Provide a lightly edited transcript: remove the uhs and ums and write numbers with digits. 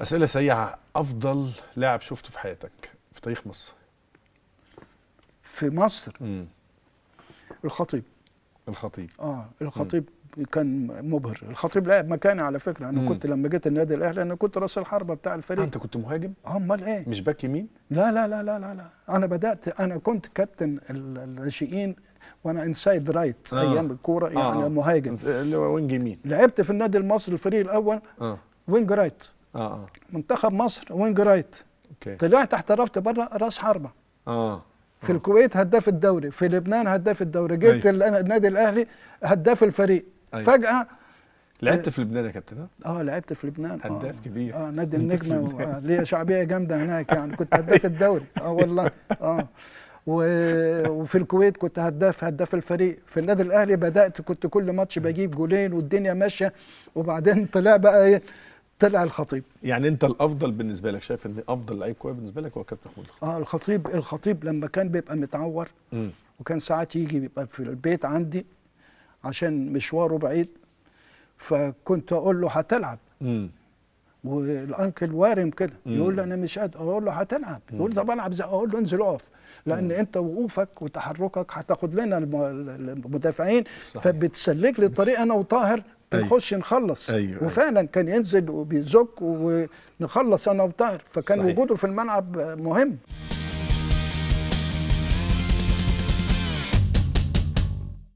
اسئلة سريعه، افضل لاعب شفته في حياتك في تاريخ مصر؟ في مصر الخطيب. الخطيب. الخطيب كان مبهر. الخطيب لعب مكاني على فكرة. انا كنت لما جيت النادي الاهلي انا كنت راس الحربة بتاع الفريق. انت كنت مهاجم؟ امال ايه؟ مش باك يمين؟ لا لا لا لا لا لا، انا بدات، انا كنت كابتن الناشئين وانا inside right ايام الكورة، يعني مهاجم اللي هو wing يمين. لعبت في النادي المصري الفريق الاول wing right. منتخب مصر wing right. okay. طلعت احترفت بره راس حربه. في الكويت هداف الدوري، في لبنان هداف الدوري، جيت النادي الاهلي هداف الفريق. فجأة لعبت في لبنان يا كابتن؟ لعبت في لبنان. هداف كبير. نادي النجمة، ليا شعبية جامدة هناك يعني، كنت هداف الدوري. والله. وفي الكويت كنت هداف الفريق. في النادي الاهلي بدأت كنت كل ماتش بجيب جولين والدنيا ماشية، وبعدين طلع بقى ايه؟ طلع الخطيب. يعني انت الافضل بالنسبة لك، شايف ان افضل لعيب كورة بالنسبة لك هو كابتن محمود الخطيب؟ الخطيب لما كان بيبقى متعور وكان ساعات يجي بيبقى في البيت عندي عشان مشواره بعيد، فكنت اقول له هتلعب. والانكل وارم كده يقول لي انا مش قادر، اقول له هتلعب. يقول طب العب ازاي؟ اقول له انزل اقف، لان انت وقوفك وتحركك هتاخد لنا المدافعين. صحيح. فبتسلك لي الطريق انا وطاهر بنخش نخلص. وفعلا كان ينزل وبيزك ونخلص انا وطاهر، فكان صحيح. وجوده في الملعب مهم.